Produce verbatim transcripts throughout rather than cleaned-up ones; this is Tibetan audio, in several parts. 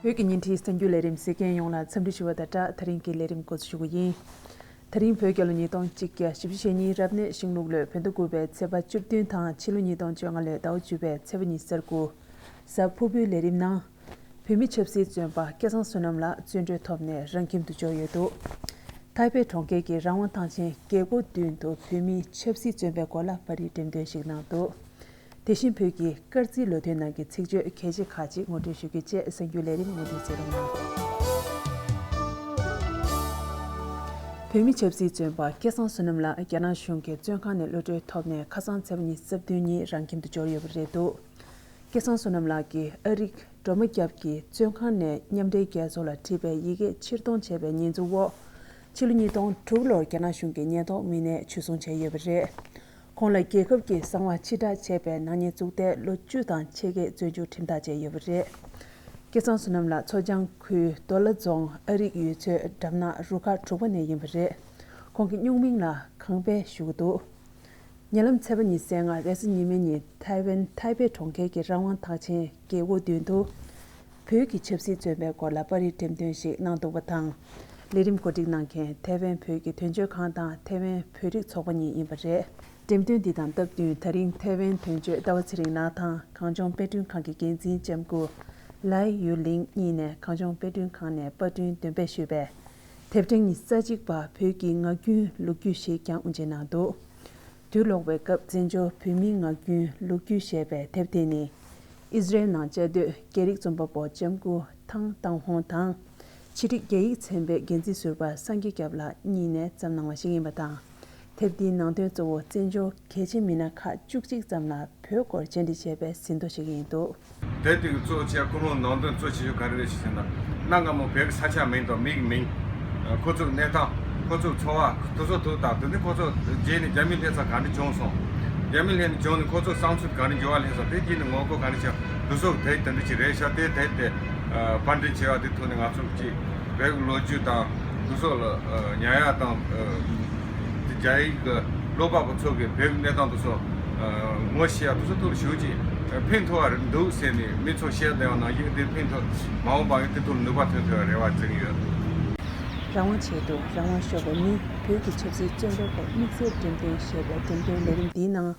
བོད་ཀྱི་བརྙན་འཕྲིན་གསར་འགྱུར་ལས་རིམ་གཟིགས་མཁན་ཡོངས་ལ་འཚམས་འདྲི་ཞུ་བ་དང་སྦྲགས། ད་རིང་གི་ལས་རིམ་འགོ་འཛུགས་ཞུ་གི་ཡིན། ད་རིང་བོད་རྒྱལ་ལོ་ཉིས་སྟོང་གཅིག་བརྒྱ་བཞི་བཅུ་ཞེ་གཉིས་རབ་གནས་ཤིང་ལུག་ལོའི་བོད་ཟླ་དགུ་པའི་ཚེས་པ་བཅུ་བདུན་དང་ཕྱི་ལོ་ཉིས་སྟོང་བཅོ་ལྔ་ལོའི་ཟླ་བ་བཅུ་པའི་ཚེས་པ་ཉི་ཤུ་རྩ་དགུ། གཟའ་ཕུར་བུའི་ལས་རིམ་ནང་། བོད་མི་ཆབ་སྲིད་བཙོན་པ་སྐལ་བཟང་བསོད་ནམས་ལགས་བཙོན་གྲོལ་ཐོབ་ནས་རང་ཁྱིམ་དུ་འབྱོར་ཡོད་འདུག་ཐའེ་པེ་གྲོང་ཁྱེར་གྱི་རང་དབང་ཐང་ཆེན་རྒྱལ་སྒོ་མདུན་དུ་བོད་མིའི་ཆབ་སྲིད་བཙོན་པའི་སྐོར་ལ་པར་རིས་འགྲེམས་སྟོན་ཞིག་གནང་འདུག་དེ་བཞིན་བོད་ཀྱི་སྐར་རྩིས་ལོ་ཐོའི་ནང་གི་ཚིག་བརྗོད་གལ་ཆེ་ཁག་ཅིག་ངོ་སྤྲོད་ཞུ་རྒྱུ་བཅས་གསར་འགྱུར་ལས་རིམ་ངོ་སྤྲོད་མཛད་རོགས་གནང་། བོད་མི་ཆབ་སྲིད་བཙོན་པ་སྐལ་བཟང་བསོད་ནམས་ལགས་རྒྱ་ནག་གཞུང་གི་བཙོན་ཁང་ནས་གློད་གྲོལ་ཐོབ་ནས་ཁ་སང་ཚེས་པ་ཉི་ཤུ་རྩ་བདུན་ཉིན་རང་ཁྱིམ་དུ་འབྱོར་ཡོད་པ་རེད་འདུག་སྐལ་བཟང་བསོད་ནམས་ལགས་ཀྱིས་ཨ་རིག་སྒྲོལ་མ་སྐྱབས་ཀྱིས་བཙོན་ཁང་ནས་མཉམ་འབྲེལ་རྒྱལ་ཚོགས་ལ་བྲིས་པའི་ཡི་གེ་ཕྱིར་གཏོང་བྱས་པའི་ཉེས་འཛུགས་འོག་ཕྱི་ལོ་ཉིས་སྟོང་དྲུག་ལོར་རྒྱ་ནག་གཞུང་གི་ཉེན་རྟོག་མི་སྣས་འཇུ་བཟུང་བྱས་ཡོད་པ་རེད། ཁོང་ལ་རྒྱལ་ཁབ་ཀྱི་གསང་བ་ཕྱིར་བསྒྲགས་བྱས་པའི་ནག་ཉེས་བཙུགས་ཏེ་ལོ་བཅུ་དང་ཕྱེད་ཀའི་བཙོན་འཇུག་ཁྲིམས་ཐག་བཅད་ཡོད་པ་རེད། སྐལ་བཟང་བསོད་ནམས་ལགས་མཚོ་བྱང་ཁུལ་རྡོ་ལ་རྫོང་ཨ་རིག་ཡུལ་ཚོའི་འགྲམ་ནག་རུ་ཁག་དྲུག་པ་ནས་ཡིན་པ་རེད། ཁོང་གི་སྨྱུག་མིང་ལ་གངས་དཔལ་ཞུ་གི་འདུག་ཉེ་ལམ་ཚེས་པ་ཉི་ཤུ་རྩ་ལྔ་རེས་གཟའ་ཉི་མའི་ཉིན་ཐའེ་ཝན་ཐའེ་པེ་གྲོང་ཁྱེར་གྱི་རང་དབང་ཐང་ཆེན་རྒྱལ་སྒོ་མདུན་དུ། བོད་ཀྱི་ཆབ་སྲིད་བཙོན་པའི་སྐོར་ལ་པར་རིས་འགྲེམས་སྟོན་ཞིག་གནང་འདུག་པ་དང་། ལས་རིམ་གོ་སྒྲིག་གནང་མཁན་ཐའེ་ཝན་བོད་ཀྱི་དོན་གཅོད་ཁང་དང་ཐའེ་ཝན་བོད་རིགས་ཚོགས་པ་གཉིས་ཡིན་པ་རེད། འགྲེམས་སྟོན་འདི་དང་སྟབས་བསྟུན་ད་རིང་ཐའེ་ཝན་དོན་གཅོད་ཟླ་བ་ཚེ་རིང་ལགས་དང་གངས་ལྗོངས་དཔེ་སྐྲུན་ཁང་གི་འགན་འཛིན་ལྕམ་སྐུ་ལའེ་ཡུ་ལིང་གཉིས་ནས་གངས་ལྗོངས་དཔེ་སྐྲུན་ཁང་ནས་པར་སྐྲུན་འདོན་སྤེལ་ཞུས་པའི་དེབ་ཕྲེང་ཉི་ཤུ་རྩ་གཅིག་པ་བོད་ཀྱི་ངག་རྒྱུན་ལོ་རྒྱུས་ཤིག་ཀྱང་དབུ་འབྱེད་གནང་འདུག་དུས་ལོག་པའི་སྐབས་བཙན་བྱོལ་བོད་མིའི་ངག་རྒྱུན་ལོ་རྒྱུས་ཞེས་པའི་དེབ་དེ་ནི། ཨིས་རལ་ནང་བཅའ་སྡོད་རྒྱ་རིགས་རྩོམ་པ་པོ་ལྕམ་སྐུ་ཐང་ཏང་ཧོང་དང་། ཕྱི་དྲིལ་རྒྱ་ཡིག་ཚན་པའི་འགན་འཛིན་ཟུར་པ་སངས་རྒྱས་སྐྱབས་ལགས་གཉིས་ནས་བརྩམས་གནང་བ་ཞིག་ཡིན་པ་དང་། དེབ་འདིའི་ནང་དོན་གཙོ་བོ་བཙན་བྱོལ་གལ་ཆེ་མི་སྣ་ཁག་བཅུ་གཅིག་ཙམ་ལ་བོད་སྐོར་བཅར་འདྲི་བྱས་པའི་ཟིན་ཐོ་ཞིག་ཡིན་འདུག་དེབ་དེ་གི་གཙོ་ཆེ་ཁོ་རང་ནང་དོན་གཙོ་ཆེ་ཤོས་ག་རེ་རེད་ཞེས་ན། གནའ་སྔ་མོ་བོད་ཀྱི་ས་ཆ་མིང་དང་མི་གི་མིང་། ཁོ་ཚོའི་གནས་སྟངས། ཁོ་ཚོའི་འཚོ་བ། དེ་ཚོ་ཐུག་དང་དེ་ནས་ཁོ་ཚོ་རྗེས་ནས་རྒྱ་མི་སླེབས་ས་ག་འདྲ་བྱུང་སོང་། རྒྱ་མི་སླེབས་ནས་བྱུང་ནས་ཁོ་ཚོའི་བསམ་ཚུལ་ག་འདྲ་འགྱུར་བ་སླེབས་སོང་། དེ་རྗེས་ནས་ངོ་རྒོལ་ག་འདྲ་བྱུང་། དེ་ཚོ་དེ་དེ་འདྲ་ཅིག་རེད་ཤག་དེ་དེ་དེ་པར་འགྲེམས་བྱས་པ་དེ་ཐོག་ནས་ང་ཚོ་ཅིག་བོད་ཀྱི་ལོ་རྒྱུས་དང་དེ་ཚོ་ལ་ཉར་ཡག་དང་། དེ་རྒྱ་ཡིག་གི་ཀློག་པ་པོ་ཚོ་གི་བོད་ཀྱི་གནས་སྟངས་དེ་ཚོ་ངོ་ཤེས་ཡག་དེ་ཚོ་ཐུགས་ལ་ཞུགས་ཀྱིས་ཕན་ཐོགས་པ་རེད་འདུག་ཟེར་ནས་མི་ཚོ་བཤད་བསྡད་པ་ནང་བཞིན་དེ་ཕན་ཐོགས་མ་འོངས་པ་ཡང་དེ་ཐོག་ལ་ནུས་པ་ཐོན་ཐུབ་པའི་རེ་བ་འཛིན་ཡོད། རང་དབང་ཆེད་དུ་རང་དབང་ཤོར་བ་མིས་བོད་ཀྱི་ཆབ་སྲིད་བཙོན་པའི་སྐོར་དམིགས་བསལ་འགྲེམས་སྟོན་ཞེས་པའི་འགྲེམས་སྟོན་ལས་རིམ་འདིའི་ནང་།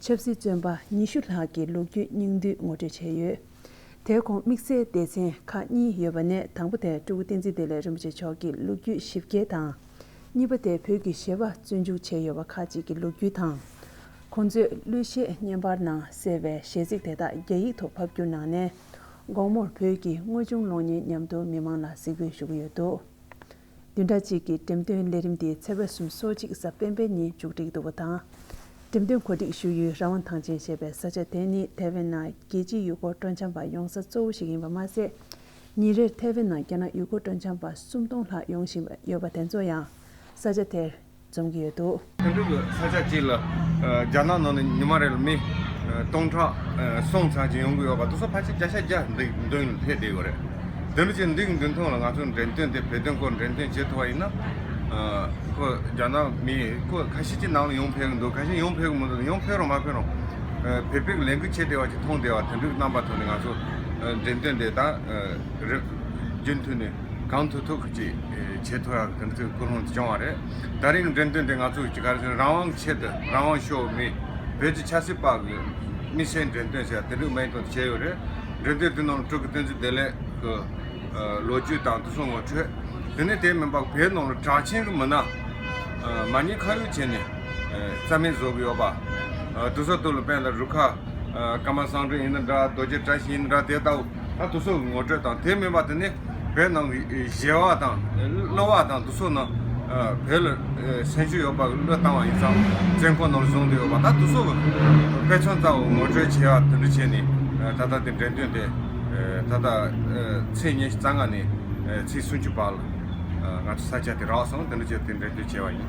ཆབ་སྲིད་བཙོན་པ་ཉི་ཤུ་ལྷག་གི་ལོ་རྒྱུས་སྙིང་བསྡུས་ངོ་སྤྲོད་བྱས་ཡོད། དེའི་ཁོངས་དམིགས་བསལ་སྡེ་ཚན་ཁག་གཉིས་ཡོད་པ་ནས་དང་པོ་དེ་སྤྲུལ་སྐུ་བསྟན་འཛིན་བདེ་ལེགས་རིན་པོ་ཆེ་མཆོག་གི་ལོ་རྒྱུས་ཞིབ་རྒྱས་དང་། གཉིས་པ་དེ་བོད་ཀྱི་གཞས་པ་བཙོན་འཇུག་བྱས་ཡོད་པ་ཁག་ཅིག་གི་ལོ་རྒྱུས་དང་། ཁོང་ཚོས་གླུ་གཞས་བརྙན་པར་ནང་གསལ་བའི་གཞས་ཚིག་དེ་དག་རྒྱ་ཡིག་ཐོག་ཕབ་བསྒྱུར་གནང་ནས། དགོང་མོར་བོད་ཀྱི་དངོས་བྱུང་གློག་བརྙན་མཉམ་དུ་མི་མང་ལ་གཟིགས་འབུལ་ཞུ་གི་ཡོད་འདུག་བདུན་ཕྲག་གཅིག་གི་འགྲེམས་སྟོན་ལས་རིམ་དེ་ཚེས་པ་སོ་གཅིག་གཟའ་སྤེན་པའི་ཉིན་མཇུག་སྒྲིལ་འདུག་པ་དང་། འགྲེམས་སྟོན་གོ་སྒྲིག་ཞུ་ཡུལ་རང་དབང་ཐང་ཆེན་ཞེས་པའི་ས་ཆ་དེ་ནི་ཐའེ་ཝན་ནང་རྒྱལ་སྤྱིའི་ཡུལ་སྐོར་སྤྲོ་འཆམ་པ་ཡོང་ས་གཙོ་བོ་ཞིག་ཡིན་པ་མ་ཟད། ཉིན་རེར་ཐའེ་ཝན་ནང་རྒྱ་ནག་ཡུལ་སྐོར་སྤྲོ་འཆམ་པ་སུམ་སྟོང་ལྷག་ཡོང་བཞིན་ཡོད་པ་དེ་ཚོ་ཡང་ས་ཆ་དེར་འཛོམས་ཀྱི་ཡོད་འདུག་དེ་འདྲ་གི་ས་ཆ་གཅིག་ལ་རྒྱ་ནག་ནང་ནས་ཉི་མ་རེ་ལ་མི་སྟོང་ཕྲག་གསུམ་ཙམ་ཅིག་ཡོང་གི་ཡོད་པ་དེ་ཚོ་ཕལ་ཆེར་བརྒྱ་ཆ་བརྒྱ་འདི་མདུན་ལ་སླེབས་བསྡད་ཡོད་རེད། དེ་འདྲ་ཅིག་འདི་གི་མདུན་ཐོག་ལ་ང་ཚོ་འགྲེམས་སྟོན་དེ་བོད་དོན་སྐོར་འགྲེམས་སྟོན་བྱེད་ཐུབ་པ་ཡིན་ན། ཁོ་རྒྱ་ནག་མི་ཁོ་ཁ་ཤས་ཅིག་ནང་ལ་ཡོང་ཕེབས་གི་འདུག་ཁ་ཤས་ཡོང་ཕེབས་གི་མི་འདུག་ཡོང་ཕེབས་རུང་མ་ཕེབས་རུང་། བོད་པའི་ལས་འགུལ་བྱེད་བདེ་བ་ཅིག་མཐོང་བདེ་བ་དེ་འདྲའི་རྣམ་པ་ཐོག་ནས་ང་ཚོ་འགྲེམས་སྟོན་དེ་དང་རྒྱུན་མཐུད་ནས་གང་ཐུབ་ཐུབ་ཅིག་བྱེད་ཐུབ་ཡག་གི་དེ་འདྲ་ཅིག་སྐུལ་སློང་བྱུང་བ་རེད། ད་རིང་འགྲེམས་སྟོན་དེ་ང་ཚོ་གི་ག་རེ་ཟེར་རང་དབང་ཆེད་དུ་རང་དབང་ཤོར་བའི་མི་བོད་ཀྱི་ཆབ་སྲིད་པ་གི་དམིགས་བསལ་འགྲེམས་སྟོན་ཟེར་དེ་འདྲའི་མིང་ཐོག་ཏུ་བྱས་ཡོད་རེད། འགྲེམས་སྟོན་དེ་ནང་སྤྲུལ་སྐུ་བསྟན་འཛིན་བདེ་ལེགས་ཀྱི་ལོ་རྒྱུས་དང་དེ་ཚོ་ངོ་སྤྲོད། དེ་ནས་དེ་མིན་པ་བོད་ནང་ལ་གྲགས་ཆེན་གྱི་མི་སྣ་མ་ཉེས་ཁ་གཡོགས་བྱས་ནས་རྩ་མེད་བཟོ་གི་ཡོད་པ། དེ་ཚོ་དེ་ལ་དཔེར་ན་རུ་ཁག་ཀརྨ་གསང་སྒྲོན་ཡིན་ན་འདྲ། རྡོ་རྗེ་བཀྲ་ཤིས་ཡིན་ན་འདྲ། དེ་ལྟ་བུ་ད་དེ་ཚོ་གི་ངོ་སྤྲོད་དང་དེ་མིན་པ་དེ་ནས་བོད་ནང་གི་གཞས་པ་དང་གླུ་བ་དང་དེ་ཚོ་ནང་བོད་ལ་སེམས་ཤུགས་ཡོད་པ་གི་གླུ་བཏང་བ་ཡིན་ཙང་བཙོན་ཁང་ནང་ལ་བཟུང་བསྡད་ཡོད་པ་ད་དེ་ཚོ་གི་དཔེ་མཚོན་ཙམ་ངོ་སྤྲོད་བྱས་པ་དེ་འདྲ་བྱས་ནས་ད་ལྟ་དེ་འགྲེམས་སྟོན་དེ་ད་ལྟ་ཚེས་ཉི་ཤུ་རྩ་ལྔ་ནས་ཚེས་སུམ་ཅུ་བར་ལ་ང་ཚོ་ས་ཆ་དེ་རག་སོང་། དེ་འདྲ་བྱས་དེ་འགྲེམས་སྟོན་བྱས་པ་ཡིན།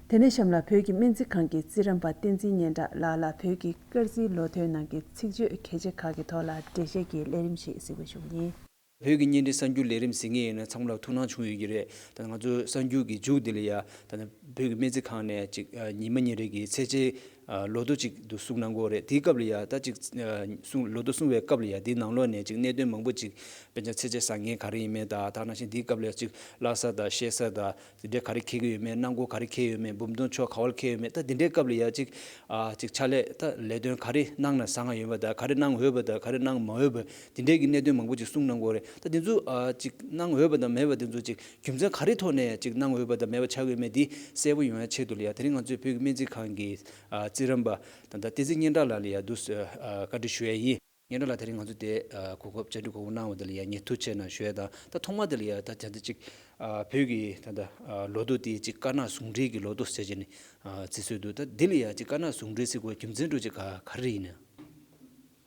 དེ་ནས་གཤམ་ལ་བོད་ཀྱི་སྨན་རྩིས་ཁང་གི་རྩིས་རམས་པ་བསྟན་འཛིན་སྙན་གྲགས་ལགས་ལ་བོད་ཀྱི་སྐར་རྩིས་ལོ་ཐོའི་ནང་གི་ཚིག་བརྗོད་གལ་ཆེ་ཁག་གི་ཐོག་ལ་འགྲེལ་བཤད་ཀྱི་ལས་རིམ་ཞིག་གཟིགས་པར་ཞུ་གི་ཡིན། བོད་ཀྱི་བརྙན་འཕྲིན་གསར་འགྱུར་ལས་རིམ་གཟིགས་མཁན་ཡིན་ན་ཚང་མ་ལ་ཐུགས་སྣང་བྱུང་ཡོད་ཀྱི་རེད། ད་ང་ཚོ་གསར་འགྱུར་གྱི་མཇུག་དེ་ལ་ཡ་ད་ནི་བོད་ཀྱི་སྨན་རྩིས་ཁང་ནས་ཅིག་ཉི་མ་ཉིན་རེ་གི་ཚད་འཇལ་ ཨ་ལོ་ཐོ་ཅིག་ཏུ་གསུང་གནང་གི་ཡོད་རེད། དེའི་སྐབས་ལ་ཡ་ད་ཅིག་ཨ་གསུང་ལོ་ཐོ་གསུང་བའི་སྐབས་ལ་ཡ་དེའི་ནང་ལོགས་ནས་ཅིག་གནད་དོན་མང་པོ་ཅིག་དཔེར་ན་ཚེས་བཅད་བཟང་ངན་ག་རེ་ཡིན་མིན་དང་། ད་ནང་བཞིན་དེའི་སྐབས་ལ་ཡ་ཅིག་བཀླག་ས་དང་བཤད་ས་དང་། དེ་འདྲའི་ག་རེ་འཁེལ་གྱི་ཡོད་མེད། གནང་སྒོ་ག་རེ་འཁེལ་ཡོད་མེད། འབུམ་སྡོམ་ཆོག་ག་བར་འཁེལ་ཡོད་མེད། ད་དེ་འདྲའི་སྐབས་ལ་ཡ་ཅིག་ཨ་ཅིག་ཕྱག་ལས་ད་ལས་དོན་ག་རེ་གནང་ན་བཟང་ང་ཡོད་པ་དང་། ག་རེ་གནང་འོས་པ་དང་། ག་རེ་གནང་མ་འོས་པ། དེ་འདྲའི་གི་གནད་དོན་མང་པོ་ཅིག་གསུང་གནང་གི་ཡོད་རེད། ད་དེ་ཚོ་ཨ་ཅིག་གནང་འོས་པ་དང་མེད་པ་དེ་ཚོ་ཅིག་རྒྱུ་མཚན་ག་རེ་ཐོག་ནས་ཅིག་གནང་འོས་པ་དང་མེད་པ་ཆགས་ཡོད་མེད་འདི་གསལ་པོ་ཡོང་ཡ་ཆེད་དུ་ལ་ཡ་དེ་རིང་ང་ཚོས་བོད་ཀྱི་སྨན་རྩིས་ཁང་གི་ཨ་རྩིས་རིམ་པ་ད་ལྟ་བསྟན་འཛིན་སྙན་གྲགས་ལགས་ལ་ཡ་འདུག་སེ་ཨ་བཀའ་འདྲི་ཞུ་ཡ་ཡིན། སྙན་གྲགས་ལགས་དེ་རིང་ང་ཚོ་དེ་ཨ་གོ་སྐབས་བཅར་འདྲི་གོ་སྐབས་གནང་བ་དེ་ལ་ཡ་ངས་ཐུགས་རྗེ་ཆེ་གནང་ཞུ་ཡ་དང་། ད་ཐོག་མ་དེ་ལ་ཡ་ད་ད་ལྟ་ཅིག་ཨ་བོད་ཀྱི་ད་ལྟ་ཨ་ལོ་ཐོ་དེ་ཅིག་དཀར་ནག་ཟུང་འབྲེལ་གྱི་ལོ་ཐོ་ཟེར་བྱས་ནས་ཨ་བརྩི་སྲོལ་འདུག་ད་འདི་ལ་ཡ་ཅིག་དཀར་ནག་ཟུང་འབྲེལ་ཟེར་དགོས་རྒྱུ་མཚན་འདྲ་ཅིག་ག་ག་རེ་ཡིན་ན།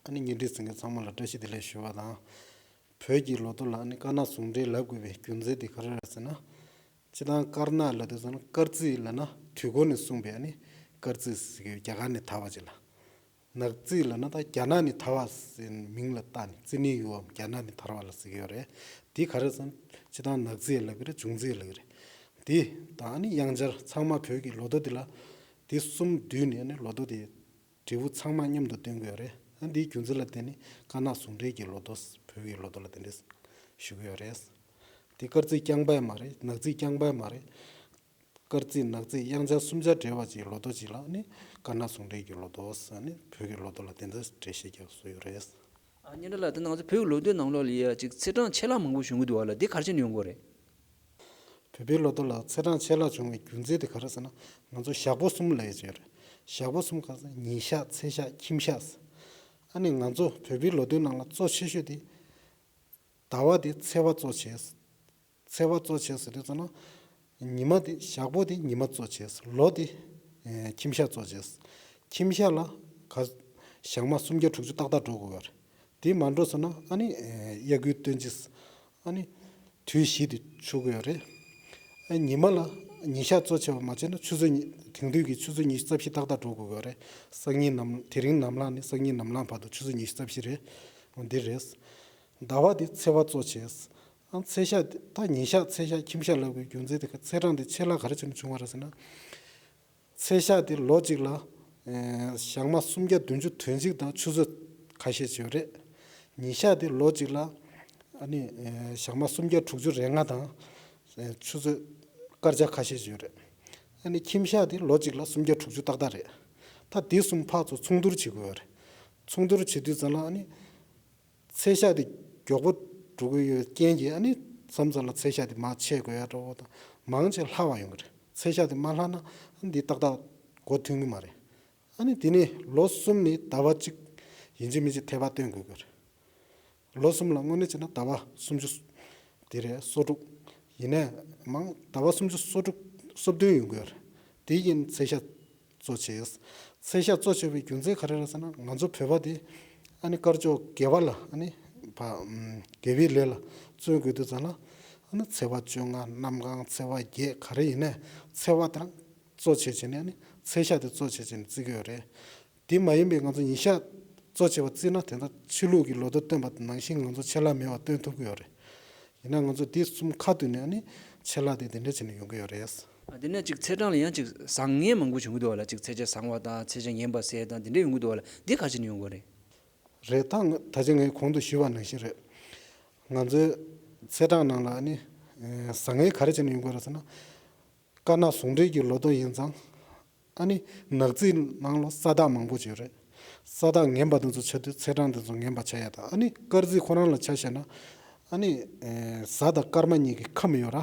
ཨ་ནི་བརྙན་འཕྲིན་གཟིགས་མཁན་ཚང་མ་ལ་བཀྲ་ཤིས་བདེ་ལེགས་ཞུ་བ་དང་། བོད་ཀྱི་ལོ་ཐོ་ལ་ཨ་ནི་དཀར་ནག་ཟུང་འབྲེལ་ལབ་དགོས་པའི་རྒྱུ་མཚན་དེ་ག་རེ་རེད་ཟེར་ན། སྤྱིར་བཏང་དཀར་ནག་ལབ་དུས་ཙམ་ན་དཀར་རྩིས་ལབ་ན་དུས་འཁོར་ནས་གསུངས་པའི་ཨ་ནི་དཀར་རྩིས་ཟེར་གྱི་ཡོད། རྒྱ་གར་ནས་དར་བ་ཅིག་ལ། ནག་རྩིས་ལབ་ན་ད་རྒྱ་ནག་ནས་དར་བ་ཟེར་མིང་ལ་བཏགས་ནས་རྩིས་ནི་ཡུའམ་རྒྱ་ནག་ནས་དར་བ་ལ་ཟེར་གྱི་ཡོད་རེད། དེ་ག་རེ་ཟེར་ན་སྤྱིར་བཏང་ནག་རྩིས་ལབ་ཀྱི་རེད། འབྱུང་རྩིས་ལབ་ཀྱི་རེད། དེ་དང་ཨ་ནི་དབྱངས་འཆར་ཚང་མ་བོད་ཀྱི་ལོ་ཐོ་དེ་ལ་དེ་གསུམ་བསྡུས་ནས་ཨ་ནི་ལོ་ཐོ་དེ་འབྲས་བུ་ཚང་མ་མཉམ་དུ་སྟོན་གྱི་ཡོད་རེད། ཨ་འདིའི་རྒྱུ་མཚན་ལ་བརྟེན་ནས་དཀར་ནག་ཟུང་འབྲེལ་གྱི་ལོ་ཐོ། བོད་ཀྱི་ལོ་ཐོ་ལ་དེ་འདྲས་ཞུ་གི་ཡོད་རེད། དེ་དཀར་རྩིས་རྐྱང་པ་མ་རེད། ནག་རྩིས་རྐྱང་པ་མ་རེད། དཀར་རྩིས་ནག་རྩིས་དབྱངས་འཆར་གསུམ་ཆར་འབྲེལ་བ་ཅིག་ལོ་ཐོ་ཅིག་ལ་ནི་དཀར་ནག་ཟུང་འབྲེལ་གྱི་ལོ་ཐོ་ཟེར་ནི་བོད་ཀྱི་ལོ་ཐོ་ལ་དེ་འདྲས་འགྲེལ་བཤད་རྒྱག་སྲོལ་ཡོད་རེད། ཨ་སྙན་གྲགས་ལགས་དེ་ནང་ཚོ་བོད་ཀྱི་ལོ་ཐོའི་ནང་ལོགས་ལ་ཡ་ཅིག་ཚེས་གྲངས་ཆད་ལྷག་མང་པོ་བྱུང་གི་འདུག་བ་ལ་འདི་ག་རེ་བྱས་ནས་ཡོང་གི་རེད། བོད་པའི་ལོ་ཐོ་ལ་ཚེས་གྲངས་ཆད་ལྷག་བྱུང་བའི་རྒྱུ་མཚན་དེ་ག་རེ་ཟེར་ན། ང་ཚོ་ཞག་པོ་གསུམ་ལབ་ཡས་ཅིག་ཡོད་རེད། ཞག་པོ་གསུམ་ག་ཟེར་ན་ཉིན་ཞག་ཚེས་ཞག་ཁྱིམ་ཞག་ཟེར། ཨ་ནི་ང་ཚོ་བོད་པའི་ལོ་ཐོའི་ནང་ལ་གཙོ་ཆེ་ཤོས་དེ་ཟླ་བ་དེ་ཚེས་པ་གཙོ་བྱས། ཚེས་པ་གཙོ་བྱས་ཟེར་དུས་ཙམ་ན། ཉི་མ་དེ་ཞག་པོ་དེ་ཉི་མ་གཙོ་བྱས། ལོ་དེ་ཨེ་ཁྱིམ་ཞག་གཙོ་བྱས། ཁྱིམ་ཞག་ལ་ག་ཞག་མ་སུམ་བརྒྱ་དྲུག་ཅུ་ཏག་ཏག་འགྲོ་དགོས་པ་རེད། དེ་མ་འགྲོ་སོང་ན་ཨ་ནི་ཨེ་དབྱར་དགུན་སྟོན་དཔྱིད། ཨ་ནི་དུས་བཞི་དེ་ཆོག་གི་ཡོད་རེད། ཨ་ཉི་མ་ལ་ཉིན་ཞག་གཙོ་ཆེ་བ་མ་བྱས་ན་ཆུ་ཚོད་ཉི་དེང་དུས་ཀྱི་ཆུ་ཚོད་ཉི་ཤུ་རྩ་བཞི་ཏག་ཏག་འགྲོ་དགོས་ཀྱི་ཡོད་རེད། སང་ཉིན་ནམ་དེ་རིང་ནམ་ལངས་ནས་སང་ཉིན་ནམ་ལངས་བར་དུ་ཆུ་ཚོད་ཉི་ཤུ་རྩ་བཞི་རེད། འོ་འདི་རེད། ཟླ་བ་དེ་ཚེས་པ་གཙོ་བྱས། ཨ་ཚེས་ཞག་དེ་ད་ཉིན་ཞག་ཚེས་ཞག་ཁྱིམ་ཞག་ལབ་དགོས་རྒྱུ་མཚན་དེ་ག་ཚེས་གྲངས་དེ་ཆད་ལྷག་ག་རེ་བྱས་ནས་བྱུང་བ་རེད་ཟེར་ན། ཚེས་ཞག་དེ་ལོ་གཅིག་ལ་ཨེ་ཞག་མ་སུམ་བརྒྱ་བདུན་ཅུ་དོན་གཅིག་དང་ཆུ་ཚོད་ཁ་ཤས་ཅིག་ཡོད་རེད། ཉིན་ཞག་དེ་ལོ་གཅིག་ལ་ཨ་ནི་ཨེ་ཞག་མ་སུམ་བརྒྱ་དྲུག་ཅུ་རེ་ལྔ་དང་ཨེ་ཆུ་ཚོད་སྐར་ཆ་ཁ་ཤས་ཅིག་ཡོད་རེད། ཨ་ནི་ཁྱིམ་ཞག་དེ་ལོ་གཅིག་ལ་སུམ་བརྒྱ་དྲུག་ཅུ་ཏག་ཏག་རེད། ད་དེ་གསུམ་ཕར་ཚུར་མཚུངས་བསྡུར་བྱེད་དགོས་ཡོད་རེད། མཚུངས་བསྡུར་བྱེད་དུས་ཙམ་ལ་ཨ་ནི། ཚེས་ཞག་དེ་མགྱོགས་པོ་འགྲོ་གི་ཡོད་རྐྱེན་གྱིས་ཨ་ནི་མཚམས་མཚམས་ལ་ཚེས་ཞག་དེ་མར་ཆད་དགོས་ཡ་འདྲ་བོ་དང་མང་ཆེ་ལྷག་པ་ཡོང་གི་རེད། ཚེས་ཞག་དེ་མ་ལྷག་ན་ཨ་ནི་འདི་ཏག་ཏག་མགོ་ཐོན་གི་མ་རེད། ཨ་ནི་དེ་ནས་ལོ་གསུམ་ནས་ཟླ་བ་གཅིག་ཡིན་གཅིག་མིན་གཅིག་འཐེབ་པ་སྟོན་དགོས་ཀྱི་རེད། ལོ་གསུམ་ལ་དངོས་གནས་བྱས་ན་ཟླ་བ་སུམ་ཅུ་དེ་རེད། སོ་དྲུག་ཡིན་ནའི་མང་ཟླ་བ་སུམ་ཅུ་སོ་དྲུག་སོ་བདུན་ཡོང་གི་ཡོད་རེད། དེ་ཡིན་ཚེས་ཞག་གཙོ་ཆེ། ཚེས་ཞག་གཙོ་ཆེ་བའི་རྒྱུ་མཚན་ག་རེ་རེད་ཟེར་ན་ང་ཚོ་བོད་པ་དེ་ཨ་ནི་དཀར་ཕྱོགས་དགེ་བ་ལ་ཨ་ནི་བ་ཨམ་དགེ་བའི་ལས་ལ་བརྩོན་དགོས་དུས་ཙམ་ལ་ཨ་ནི་ཚེས་པ་བཅོ་ལྔ་གནམ་གང་ཚེས་པ་བརྒྱད་ག་རེ་ཡིན་ནའི་ཚེས་པ་དེ་རང་གཙོ་ཆེ་བྱས་ནས་ཨ་ནི་ཚེས་ཞག་དེ་གཙོ་ཆེ་བྱས་ནས་བརྩི་གི་ཡོད་རེད། དེ་མ་ཡིན་པའི་ང་ཚོ་ཉིན་ཞག་གཙོ་ཆེ་བ་བརྩིས་ན་དེ་འདྲ་ཕྱི་ལུགས་ཀྱི་ལོ་ཐོ་སྟོན་པ་ནང་བཞིན་ང་ཚོ་ཆད་ལྷག་མེད་པར་སྟོན་ཐུབ་ཀྱི་ཡོད་རེད། ཡིན་ན་ང་ཚོ་དེ་གསུམ་ཁ་བསྡུས་ནས་ཨ་ནི་ཆད་ལྷག་དེ་དེ་འདྲ་བྱས་ནས་ཡོང་གི་ཡོད་རེད། ཨ་དེ་ནས་ཅིག་ཚེས་གྲངས་ལ་ཡང་ཅིག་བཟང་ངན་མང་པོ་བྱུང་གི་འདུག་བ་ལ། ཅིག་ཚེས་ཆ་བཟང་བ་དང་ཚེས་ཆ་ངན་པ་ཟེར་དང་དེ་འདྲ་ཡོང་གི་འདུག་བ་ལ། འདི་ག་རེ་བྱས་ནས་ཡོང་གི་རེད། རེད། ད་ད་ཆ་ངས་གོང་དུ་ཞུས་པ་ནང་བཞིན་རེད། ང་ཚོའི་ཚེས་གྲངས་ནང་ལ་ཨ་ནི་ཨེ་བཟང་ངན་ག་རེ་བྱས་ནས་ཡོང་གི་རེད་ཟེར་ན། དཀར་ནག་ཟུང་འབྲེལ་གྱི་ལོ་ཐོ་ཡིན་ཙང་། ཨ་ནི་ནག་རྩིས་ནང་ལ་ས་བདག་མང་པོ་ཅིག་ཡོད་རེད། ས་བདག་ངན་པ་དེ་ཚོ་ཆ་དུས་ཚེས་གྲངས་དེ་ཚོ་ངན་པ་ཆགས་ཡ་དང་། ཨ་ནི་དཀར་རྩིས་ཁོ་རང་ལ་ཆ་བཞག་ན། ཨ་ནི་ཨེ་གཟའ་དང་སྐར་མ་གཉིས་ཀྱི་ཁམས་ཡོད་ར།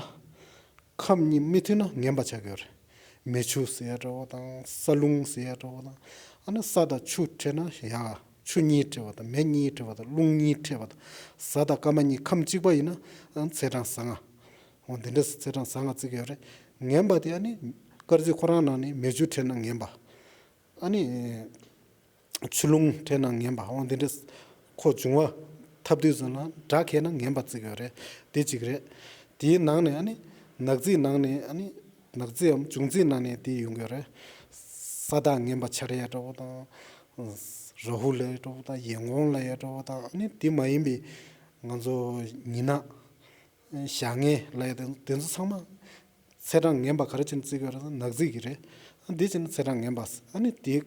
ཁམས་གཉིས་མི་མཐུན་ན་ངན་པ་ཆགས་ཀྱི་ཡོད་རེད། མེ་ཆུ་ཟེར་ཡ་འདྲ་བོ་དང་ས་རླུང་ཟེར་ཡ་འདྲ་བོ་དང་། ཨ་ནི་ས་དང་ཆུ་འཕྲད་ན་ཡག་ཆུ་གཉིས་འཕྲད་པ་དང་མེ་གཉིས་འཕྲད་པ་དང་རླུང་གཉིས་འཕྲད་པ་དང་། གཟའ་དང་སྐར་མ་གཉིས་ཁམས་གཅིག་པ་ཡིན་ན་ཨ་ཚེས་གྲངས་བཟང་ང་། འོ་འདི་འདྲ་ཚེས་གྲངས་བཟང་ང་བརྩི་གི་ཡོད་རེད། ངན་པ་དེ་ཨ་ནི་སྐར་རྩིས་ཁོ་རང་ནང་ནས་མེ་ཆུ་འཕྲད་ན་ངན་པ། ཨ་ནི་ཆུ་རླུང་འཕྲད་ན་ངན་པ། འོ་འདི་འདྲ་ཁོ་འབྱུང་བ་འཐབ་དུས་ཙམ་ལ་དགྲ་འཁེལ་ན་ངན་པ་བརྩི་གི་ཡོད་རེད། དེ་གཅིག་རེད། དེའི་ནང་ནས་ཨ་ནི་ནག་རྩིས་ནང་ནས་ཨ་ནི་ནག་རྩིས་འམ་འབྱུང་རྩིས་ནང་ནས་དེ་ཡོང་གི་ཡོད་རེད། ས་བདག་ངན་པ་ཆ་རེ་ཡ་འདྲ་བོ་དང་། རཱ་ཧུ་ལ་ཡ་འདྲ་བོ་དང་ཡན་གོང་ལ་ཡ་འདྲ་བོ་དང་། ཨ་ནི་དེ་མ་ཡིན་པའི་ང་ཚོ་ཉི་ནག་ཞག་ངན་ལ་ཡ་དེ་དེ་ཚོ་ཚང་མ་ཚེས་གྲངས་ངན་པ་ག་རེ་བྱས་ནས་བརྩི་གི་ཡོད་རེད་ཟེར་ན་ནག་རྩིས་ཀྱི་རེད། ཨ་འདི་བྱས་ན་ཚེས་གྲངས་ངན་པ་ཟེར། ཨ་ནི་དེ་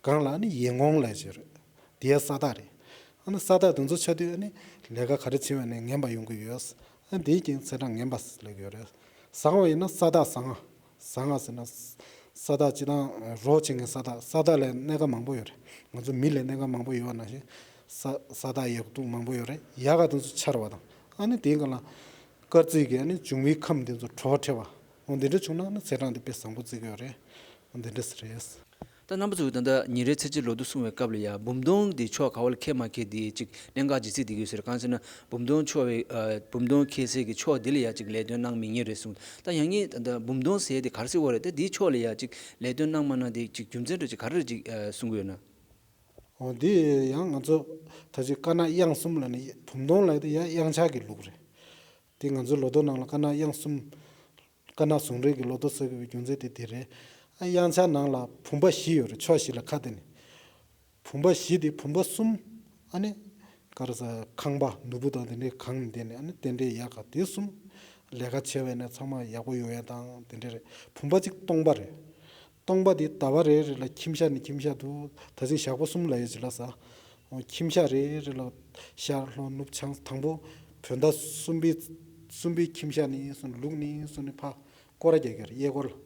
སྒང་ལ་ཨ་ནི་ཡན་གོང་ལབ་ཡ་ཅིག་ཡོད་རེད། དེ་ཡ་ས་རྟགས་རེད། ཨ་ནི་ས་རྟགས་དེ་ཚོ་ཆགས་དུས་ཨ་ནི་ལས་ཀ་ག་རེ་བྱེད་པ་ནས་ངན་པ་ཡོང་གི་ཡོད། ཨ་ནི་དེའི་རྐྱེན་ཚེས་གྲངས་ངན་པ་ལབ་ཀྱི་ཡོད་རེད། བཟང་བ་ཡིན་ན་ས་རྟགས་བཟང་ང་། བཟང་ང་ཟེར་ན། ས་རྟགས་སྤྱིར་བཏང་རོགས་བྱེད་མཁན་ས་རྟགས། ས་རྟགས་ལ་གནད་འགག་མང་པོ་ཡོད་རེད། ང་ཚོ་མི་ལ་གནད་འགག་མང་པོ་ཡོད་པ་ནང་བཞིན། ས་ས་རྟགས་ཡག་སྡུག་མང་པོ་ཡོད་རེད། ཡག་ག་དེ་ཚོ་འཆར་བ་དང་། ཨ་ནི་དེའི་སྒང་ལ། སྐར་རྩིས་ཀྱི་ཨ་ནི་འབྱུང་བའི་ཁམས་དེ་ཚོ་བྲོ་བ་འཕྲད་པ། འོ་འདི་འདྲ་བྱུང་ན་ཨ་ནི་ཚེས་གྲངས་དེ་དཔེ་བཟང་པོ་བརྩི་གི་ཡོད་རེད། འོ་འདི་འདྲ་ཟེར་རེད། ད་རྣམ་པ་ཚོས་ད་ལྟ་ཉིན་རེའི་ཚེས་བཅད་ལོ་ཐོ་གསུང་བའི་སྐབས་ལ་ཡ་འབུམ་སྟོང་དེ་ཕྱོགས་ག་བ་ལ་འཁེལ་མ་འཁེལ་དེ་ཅིག་གནད་འགག་ཅིག་བརྩིས་བསྡད་ཀྱི་ཡོད་ཟེར། གང་ཟེར་ན་འབུམ་སྟོང་ཕྱོགས་བའི་ཨ་འབུམ་སྟོང་འཁེལ་སའི་གི་ཕྱོགས་དེ་ལ་ཡ་ཅིག་ལས་དོན་གནང་མི་ཉན་རེད་གསུངས། ད་ཡང་སྙིང་ད་ལྟ་འབུམ་སྟོང་ཟེར་དེ་ག་རེ་ཟེར་བ་རེད། ད་དེའི་ཕྱོགས་ལ་ཡ་ཅིག་ལས་དོན་གནང་མ་གནང་དེ་ཅིག་རྒྱུ་མཚན་འདྲ་ཅིག་ག་རེ་ཅིག་ཨ་གསུང་གི་ཡོད་ན། འོ་འདི་ཡང་ང་ཚོ་ད་ཅིག་དཀར་ནག་དབྱངས་གསུམ་ལ་ནི་འབུམ་སྟོང་ལབ་དེ་ཡང་དབྱངས་འཆར་གྱི་ལུགས་རེད། དེ་ང་ཚོའི་ལོ་ཐོ་ནང་ལ་དཀར་ནག་དབྱངས་གསུམ། དཀར་ནག་ཟུང་འབྲེལ་གྱི་ལོ་ཐོ་ཟེར་དགོས་པའི་རྒྱུ་མཚན་དེ་དེ་རེད། ཨ་དབྱངས་འཆར་ནང་ལ་བུམ་པ་བཞི་ཡོད་རེད། ཕྱོགས་བཞི་ལ་ཁ་བསྡད་ནས། བུམ་པ་བཞི་དེ་བུམ་པ་གསུམ། ཨ་ནི། ག་རེ་ཟེར། ཁང་པ་ནོར་བུ་དང་དེ་འདྲའི་གང་ནས་བསྡད་ནས་ཨ་ནི་རྟེན་འབྲེལ་ཡག་ག་དེ་གསུམ། ལས་ཀ་བྱས་པ་ཡིན་ན་ཚང་མ་ཡག་པོ་ཡོང་ཡ་དང་དེ་འདྲ་རེད། བུམ་པ་གཅིག་སྟོང་པ་རེད། སྟོང་པ་དེ་ཟླ་བ་རེ་རེ་ལ་ཁྱིམ་ཤར་ནས་ཁྱིམ་ཤར་དུ་ད་ཅིག་ཞག་པོ་གསུམ་ལ་ཡོད་ཅིག་ལ་ཟ། ཁྱིམ་ཤར་རེ་རེ་ལ་ཤར་ལྷོ་ནུབ་བྱང་དང་པོ་བོད་ཟླ་གསུམ་པའི་གསུམ་པའི་ཁྱིམ་ཤར་ནས་སོང་ལུག་ནས་སོང་ནས་ཕ་སྐོར་ར་རྒྱག་གི་རེད། གཡས་སྐོར་ལ།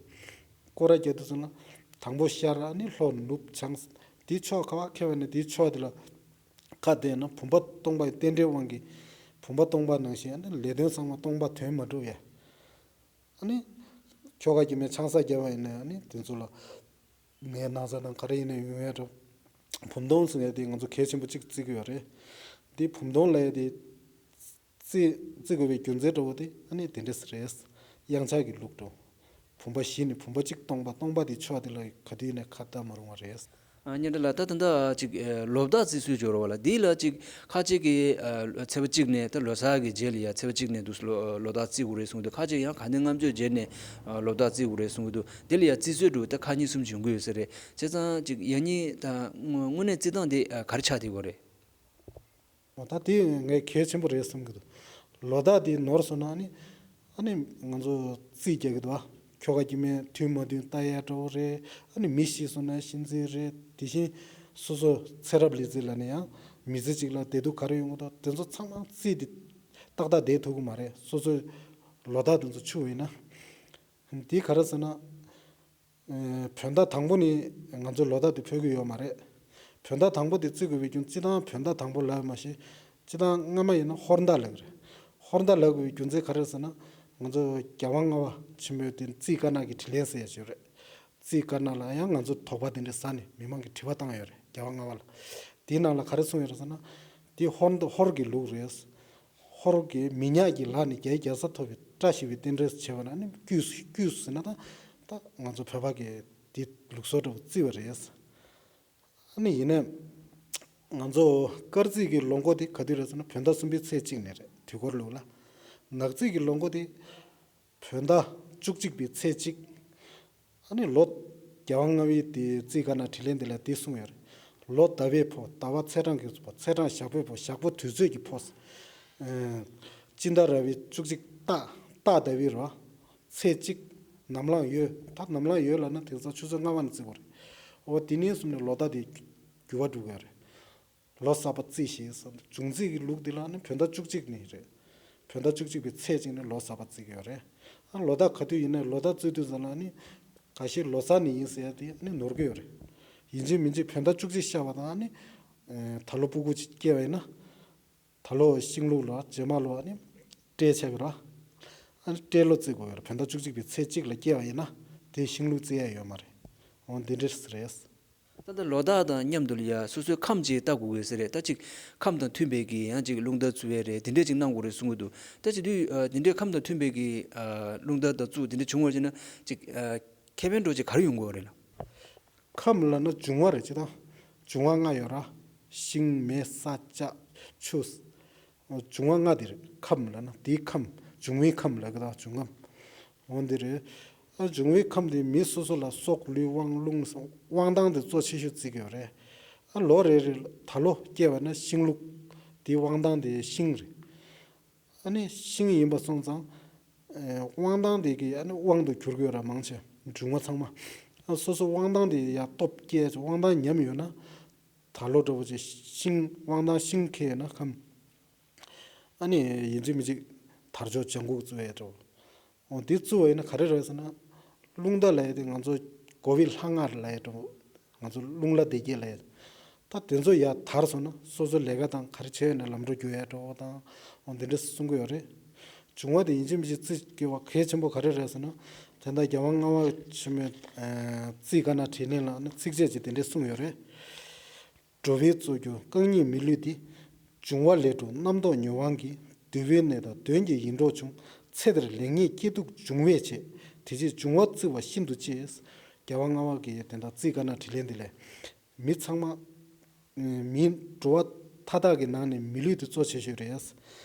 སྐོར་ར་རྒྱག་དུས་ཙམ་ལ་དང་པོ་ཤར་ཨ་ནི་ལྷོ་ནུབ་བྱང་། དེའི་ཕྱོགས་ག་བ་ཁེལ་བ་ནས་དེའི་ཕྱོགས་དེ་ལ་ཁ་བསྡད་ན་བུམ་པ་སྟོང་པ་ཡི་རྟེན་འབྲེལ་དབང་གིས་བུམ་པ་སྟོང་པ་ནང་བཞིན་ཨ་ནི་ལས་དོན་ཚང་མ་སྟོང་པ་དོན་མ་འགྲུབ་ཡ། ཨ་ནི། ཁྱོ་ག་སྐྱེ་དམན་ཆང་ས་བརྒྱབ་པ་ཡིན་ན་ཨ་ནི་དེ་ཚོ་ལ། ནད་ན་ཚ་དང་ག་རེ་ཡིན་ན་ཡོང་ཡ་འགྲོ། བུམ་སྟོང་ཟེར་ཡ་དེ་ང་ཚོ་གལ་ཆེན་པོ་གཅིག་བརྩི་གི་ཡོད་རེད། དེ་བུམ་སྟོང་ལབ་ཡ་དེ། བརྩི་བརྩི་དགོས་པའི་རྒྱུ་མཚན་འདྲ་བོ་དེ་ཨ་ནི་དེ་འདྲ་རེད། དབྱངས་འཆར་གྱི་ལུགས་འགྲོ། བུམ་པ་བཞི་ནི་བུམ་པ་གཅིག་སྟོང་པ། སྟོང་པ་དེ་ཕྱོགས་དེ་ལ་ག་དུས་ནས་ཁ་བརྡ་མ་རུང་བ་རེད། ཨ་ཉེ་འདྲ་ལ་ད་ད་ད་ཅིག་ཨ་ལོ་རྟགས་བརྩི་སྲོལ་འབྱོར་བ་ལ་འདི་ལ་ཅིག་ཁ་ཅིག་གིས་ཨ་ཚེས་པ་གཅིག་ནས་ད་ལོ་གསར་གྱི་རྗེས་ལ་ཡ་ཚེས་པ་གཅིག་ནས་འདུག་ལོ་ལོ་རྟགས་བརྩི་དགོས་རེད་གསུངས་འདུག་ཁ་ཅིག་ཡང་ག་ནས་ལྔ་མཆོད་རྗེས་ནས་ཨ་ལོ་རྟགས་བརྩི་དགོས་རེད་གསུངས་འདུག་འདི་ལ་ཡ་བརྩི་སྲོལ་འདྲ་བོ་ད་ཁག་གཉིས་གསུམ་འབྱུང་གི་ཡོད་ས་རེད། བྱས་ཙང་ཅིག་ཡང་སྙིང་ད་དངོས་དངོས་གནས་བརྩི་སྟངས་འདི་ཨ་ག་རེ་ཆགས་བསྡད་ཡོད་རེད། འོ་ད་དེ་ངས་གལ་ཆེན་པོ་རེད་བསམ་གྱི་འདུག་ལོ་རྟགས་དེ་ནོར་སོང་ན་ནི། ཨ་ནི་ང་ཚོ་རྩིས་རྒྱག་གི་འདུག་བ། ཁྱོ་ག་སྐྱེ་དམན་མཐུན་མ་མཐུན་ལྟ་ཡ་འདྲ་བོ་རེད། ཨ་ནི་མི་ཤི་སོང་ན་གཤིན་རྩིས་རེད། དེ་བཞིན་སོ་སོ་ཚེ་རབས་ལས་རྩིས་ལ་ནི་ཡང་མི་ཚེ་གཅིག་ལ་བདེ་སྡུག་ག་རེ་ཡོང་གི་འདུག་དེ་ཚོ་ཚང་མ་རྩིས་དེ་ཏག་ཏག་བསྡད་ཐུབ་ཀྱི་མ་རེད། སོ་སོའི་ལོ་རྟགས་དེ་ཚོ་འཆུ་བ་ཡིན་ན། དེ་ག་རེ་ཟེར་ན། ཨེ། བོད་ཟླ་དང་པོ་ནི་ང་ཚོའི་ལོ་ཟླ་དེ་ཕོད་ཀྱི་ཡོད་མ་རེད། བོད་ཟླ་དང་པོ་དེ་བརྩི་དགོས་པའི་རྒྱུ་མཚན་སྤྱིར་བཏང་བོད་ཟླ་དང་པོ་ལབ་མ་ཤེས། སྤྱིར་བཏང་སྔ་མ་ཡིན་ན་ཧོར་ཟླ་ལབ་ཀྱི་རེད། ཧོར་ཟླ་ལབ་དགོས་པའི་རྒྱུ་མཚན་ག་རེ་ཟེར་ན། ང་ཚོ་རྒྱལ་དབང་ལྔ་པ་ཆེན་པོའི་དེ་རྩིས་དཀར་ནག་གི་དྲིན་ལན་ཟེར་ཡ་ཅིག་ཡོད་རེད། རྩིས་དཀར་ནག་ལ་ཡང་ང་ཚོ་དོགས་པ་དེ་འདྲ་ཟ་ནས་མི་མང་གི་དྲི་བ་བཏང་ཡོད་རེད། རྒྱལ་དབང་ལྔ་པ་ལ། དེའི་ནང་ལ་ག་རེ་གསུངས་ཡོད་རེད་ཟེར་ན། དེ་ཧོར་ཧོར་གྱི་ལུགས་རེད། ཧོར་གྱི་མི་ཉག་གི་ལག་ནས་རྒྱའི་རྒྱལ་ས་ཐོབ་པའི་བཀྲ་ཤིས་པའི་རྟེན་འབྲེལ་བྱས་པ་ན་ནི་དཀྱུས་སུ་དཀྱུས་སུ་ཟེར་ན་ད་ད་ང་ཚོ་བོད་པ་གི་དེ་ལུགས་སྲོལ་འདྲ་བོ་བརྩི་བ་རེད། ཨ་ནི་ཡིན་ནའི་ང་ཚོ་སྐར་རྩིས་ཀྱི་ལོ་འགོ་དེ་ག་དུས་རེད་ཟེར་ན་བོད་ཟླ་གསུམ་པའི་ཚེས་གཅིག་ནས་རེད། དུས་འཁོར་ལུགས་ལ། ནག་རྩིས་ཀྱི་ལོ་འགོ་དེ་བོད་ཟླ་བཅུ་གཅིག་པའི་ཚེས་གཅིག་ཨ་ནི་ལོ། རྒྱལ་དབང་ལྔ་པའི་དེ་རྩིས་དཀར་ནག་དྲིན་ལན་དེ་ལ་དེ་གསུངས་ཡོད་རེད། ལོ་ཟླ་བའི་ཕོ། ཟླ་བ་ཚེས་གྲངས་ཀྱི་ཕོ། ཚེས་གྲངས་ཞག་པོའི་ཕོ། ཞག་པོ་དུས་ཚོད་ཀྱི་ཕོ། ཨེ། སྤྱི་ཟླ་ར་བའི་བཅུ་གཅིག་སྟག་སྟག་ཟླ་བའི་ར། ཚེས་གཅིག་ནམ་ལངས་ཡོས། ད་ནམ་ལངས་ཡོས་ལབ་ན་དེང་སང་ཆུ་ཚོད་ལྔ་པ་ནས་བརྩི་དགོས་རེད། འོ་དེ་ནས་བཟུང་ནས་ལོ་ཟླ་དེ་འགྱུར་བ་འགྲོ་གི་ཡོད་རེད། ལོ་གསར་པ་རྩིས་ཞེས་གསུངས་འདུག་འབྱུང་རྩིས་ཀྱི་ལུགས་འདི་ལ་ནི་བོད་ཟླ་བཅུ་གཅིག་ནས་རེད། བོད་ཟླ་བཅུ་གཅིག་པའི་ཚེས་གཅིག་ནས་ལོ་གསར་པ་རྩི་གི་ཡོད་རེད། ཨ་ལོ་ཟླ་ག་དུས་ཡིན་ན་ལོ་ཟླ་རྩི་དུས་ཙམ་ལ་ནི། ག་ཤེད་ལོ་གསར་ནས་ཡིན་ཟེར་ཡ་དེ་ནི་ནོར་གི་ཡོད་རེད། ཡིན་གཅིག་མིན་གཅིག་བོད་ཟླ་བཅུ་གཅིག་ཤར་བ་དང་ནི། ཨེ། ད་ལོ་སྤུ་གུ་གཅིག་སྐྱེས་པ་ཡིན་ན། ད་ལོ་ཤིང་ལུག་ལ་རྗེས་མ་ལོ་ནི། སྤྲེལ་ཆགས་ཀྱི་ར། ཨ་ནི་སྤྲེལ་ལོ་རྩི་དགོས་ཡོད་རེད། བོད་ཟླ་བཅུ་གཅིག་པའི་ཚེས་གཅིག་ལ་སྐྱེས་པ་ཡིན་ན་དེ་ཤིང་ལུག་རྩི་ཡ་ཡོད་མ་རེད། འོ་འདི་འདྲ་རེད། ད་ལྟ་ལོ་རྟགས་དང་མཉམ་དུ་ལ་ཡ་སོ་སོའི་ཁམས་ཅིག་བལྟ་དགོས་ཀྱི་ཟེར་རེད། ད་ཅིག་ཁམས་དང་མཐུན་པའི་གི་ཡང་ཅིག་རླུང་རྟ་བཙུགས་ཡས་རེད། དེ་འདྲས་ཅིག་གནང་དགོས་རེད་གསུང་གི་འདུག་ད་ཅིག་དུས་ཨ་དེ་འདྲས་ཁམས་དང་མཐུན་པའི་གི་ཨ་རླུང་རྟ་དང་བཙུགས་དེ་འདྲས་བྱུང་བ་ཅིག་ན་ཅིག་ཨ་ཁེ་ཕན་འདྲ་ཅིག་ག་རེ་ཡོང་གི་ཡོད་རེད་ལ། ཁམས་ལབ་ན་འབྱུང་བ་རེད། ཅི་དང་འབྱུང་བ་ལྔ་ཡོད་ར། ཤིང་མེ་ས་ལྕགས་ཆུ། འབྱུང་བ་ལྔ་དེ་རེད། ཁམས་ལབ་ན་དེའི་ཁམས་འབྱུང་བའི་ཁམས་ལབ་གི་ད་འབྱུང་ཁམས། འོ་འདི་རེད། ཨ་འབྱུང་བའི་ཁམས་དེ་མི་སོ་སོ་ལ་སྲོག་ལུས་དབང་རླུང་དབང་ཐང་དེ་གཙོ་ཆེ་ཤོས་བརྩི་གི་ཡོད་རེད། ཨ་ལོ་རེ་རེ་ད་ལོ་སྐྱེས་པ་ན་ཤིང་ལུག་དེའི་དབང་ཐང་དེ་ཤིང་རེད། ཨ་ནི་ཤིང་ཡིན་པ་སོང་ཙང་། ཨེ། དབང་ཐང་དེ་གི་ཨ་ནི་དབང་དུ་གྱུར་གི་ཡོད་ར་མང་ཆེ་འབྱུང་བ་ཚང་མ། སོ་སོ་དབང་ཐང་དེ་ཡར་སྟོབས་སྐྱེད། དབང་ཐང་ཉམས་ཡོད་ན། ད་ལོ་འདྲ་བོ་ཅིག་ཤིང་དབང་ཐང་ཤིང་ཁེལ་ཡོད་ན་ཁམས། ཨ་ནི་ཡིན་གཅིག་མིན་གཅིག་དར་ལྕོག་ལྗང་གུ་བཙུགས་ཡས་འདྲ་བོ། འོ་འདི་བཙུགས་པ་ཡིན་ན་ག་རེ་རེད་ཟེར་ན། རླུང་རྟ་ལབ་ཡས་དེ་ང་ཚོ་དགོ་བའི་ལྷ་ང་ལབ་ཡས་འདྲ་བོ། ང་ཚོ་རླུང་ལྷ་སྡེ་བརྒྱད་ལབ་ཡས། ད་དེ་ཚོ་ཡར་དར་སོང་ན་སོ་སོ་ལས་ཀ་དང་ག་རེ་བྱས་ཡོད་ན་ལམ་འགྲོ་རྒྱུག་ཡས་འདྲ་བོ་དང་། འོ་འདི་འདྲ་གསུང་གི་ཡོད་རེད། འབྱུང་བ་དེ་ཡིན་གཅིག་མིན་གཅིག་བརྩི་དགོས་པ་གལ་ཆེན་པོ་ག་རེ་རེད་ཟེར་ན། དེ་འདྲ་རྒྱལ་དབང་ལྔ་པ་ཆེན་མོས་ཨ་རྩིས་དཀར་ནག་དྲིས་ལན་ལ་ནི་ཚིགས་བཅད་ཅིག་དེ་འདྲས་གསུངས་ཡོད་རེད། འགྲོ་བའི་གཙོ་རྒྱུ་རྐང་གཉིས་མི་ལུས་འདི། འབྱུང་བ་ལས་གྲུབ་རྣམ་རྟོག་ཉོབ་དབང་གིས། འདུལ་བའི་གནས་དང་གདོན་གྱི་ཡིད་འཕྲོག་བྱུང་། ཚེ་འདིར་ལེགས་ཉེས་སྐྱིད་སྡུག་འབྱུང་བས་བྱེད། དེ་ཕྱིར་འབྱུང་བ་བརྩི་བ་ཤིན་ཏུ་གཅེས། རྒྱལ་དབང་ལྔ་པ་གིས་དེ་འདྲ་རྩིས་དཀར་ནག་དྲིས་ལན་འདི་ལས། མི་ཚང་མ། མིའི་འགྲོ་བ་མཐའ་དག་གི་ནང་ནས་མི་ལུས་དེ་གཙོ་ཆེ་ཤོས་རེད།